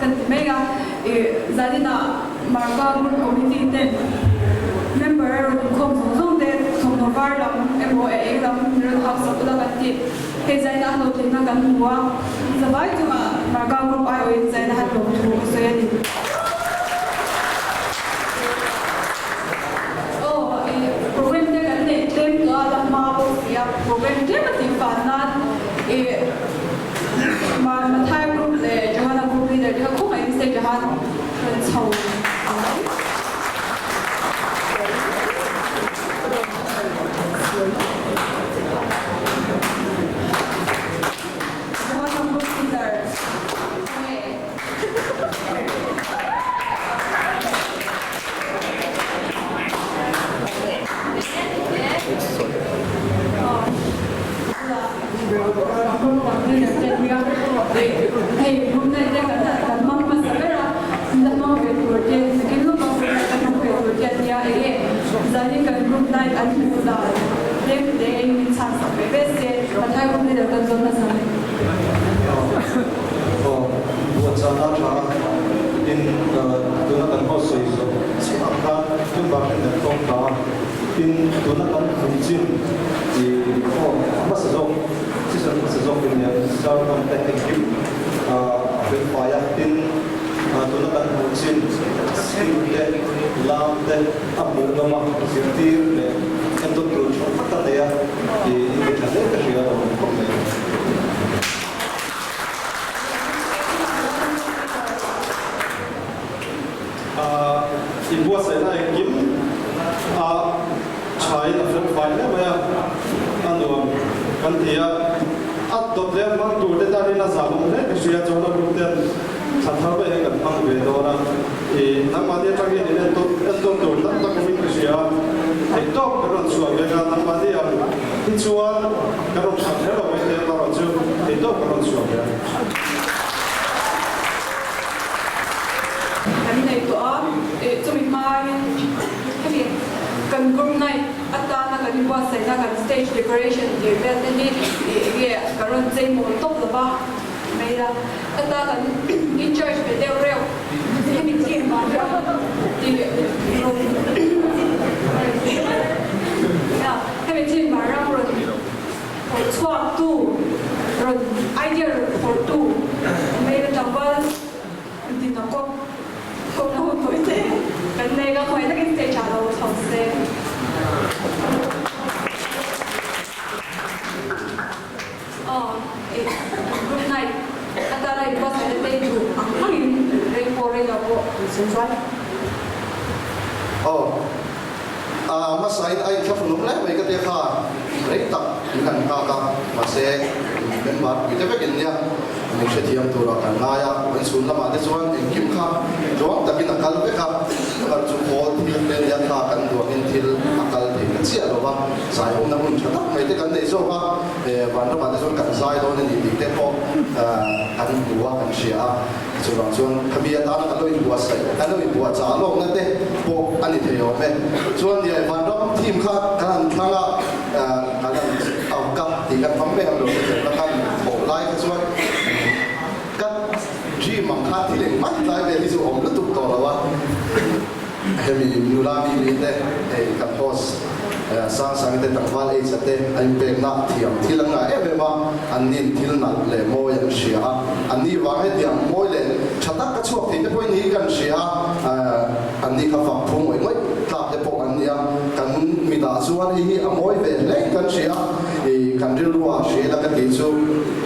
kan ti mai a, ih zaninah Marka Group Committee ten member a rawn inkhawm zawng zawng te thawmhnaw var lam emaw a eng lam min rawn hausak ula kan ti. Hei zaina hlawhtlinna kan hmu a, zavai chungah Marka Group aiawhin zaina han lawm thu ka sawi a ni. Aw, ih program te kan neih tlem tawh a, la hma bawk si a, program tlem a tih fan nan ih Mathai group leh Johana group leader te kha khawngaihin stage ah khan rawn chho ang mai. Johana group leader khawnge? Buatsaihna tha in tuna kan ho sawi zawh chiah ang khan tunbak hian kan tawng ta a, tin tuna kan kum chin ih aw hmasa zawk season hmasa zawk in nia sermon te engkim a fel fai a, tin tuna kan hmuh chin skill te lam te a hmuh nawm a zirtir leh entawn tur tha tak a nei a ih in ti tha hle ka hria a lo awm khawp mai. I buatsaihna engkim a thain a felfai hle mai a, a nuam kan ti a. A dawt leh a hmang tur te tanin a zahawm hle ka hria chuan a group ten thla thar mai hian kan hmang ve dawn a. I nangmahni atang hian in entawn tur tam tak awmin ka hria a, theihtawp kan rawn chhuah ve nga nangmahni ang hi chuan kan rawn thlan kher lo mai thei amaherawhchu theihtawp kan rawn chhuah ve a. Kan ngaihtuah a, eh chumi hmain hemi kan group night atana kan inbuatsaihna kan stage decoration tih vel te hi ih enge ka rawn chei mawl tawp lo va mai la, heta kan in charge ve deuh reuh hemi team ah hian tih rawn hemi team ah ram rawn phawrh chhuak tu rawn idea rawn phawrh tu mai la tlangval Dina kawp kawp na hun tawi te kan nei ka khawi takin stage ah lo chho se. Aw eh group night atana in buatsaihna te duh ang angin rei pawh rei lo pawh in sawi. Aw a hmasain a inthlahrunawm hle mai ka tia kha rei tak in han nghak a mahse member pui te vek in nia min hrethiam turah kan ngai a kan chhun lamah te chuan engkim kha tluang takin a kal vek a kar chu khawl thil te nia kha kan duangin thil a kal thei ta chiah lo va zaiawmna hun tha tak mai te kan nei zawk a vanramah te chuan kan zai dawn a ni tih te pawh kan hmu a kan hria a. Chuvang chuan khami atana kan lo inbuatsaih, kan lo inbuahchah lawkna te pawh a ni thei awm e. Chuan nia vanram theme kha kan han thlang a, kan han au ka tih kan hmang reng lo te kherna khan thawh lai kha chuan ka dream ang khan thil engmah tlai vel hi chu awm lutuk tawh lo a. Hemi nula mi mi te hei kan host Sangsangi te tlangval H-a te a inpekna thiam thil an ngah em em a, an nin thil nalh leh mawi an hria a, an ni vang hetiang mawi leh tha tak ka chhuak thei te pawhin hi kan hria a, an ni kha fak phu ngawih ngawih tlak te pawh an ni a, kan mitah chuan hei hi a mawi ve hle in kan hria a, ih kan rilruah hria ila ka tih chu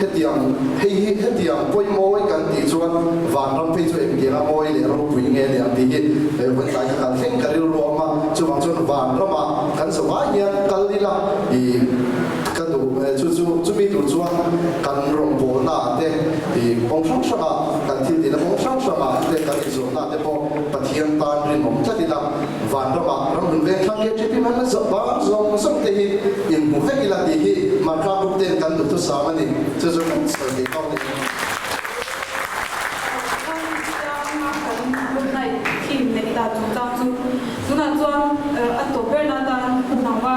hetiang hei hi hetiang pawimawii kan tih chuan vanram phei chu engtianga mawi leh ropui nge ni ang tih hi vawitlai ka kal thleng ka rilru a awm a, chuvang chuan vanramah kan zavai hian kal ila ih ka duh chu chu chumi tur chuan kan rawngbawlna ah te ih kawng hrang hrang ah kan thil tihna kawng hrang hrang ah te kan inzawhna te pawh Pathian tan rinawm tlat ila vanramah ramhlun veng thlang KTP hman zawng zawng zawng te hi inhmu vek ila tih hi Marka group ten kan duhthusam a ni. Chu chu kan sawi thei tawk ni. Chhuang kan group night theme neih dan chungchang chu tunah chuan a tawp ber na tan hnangva.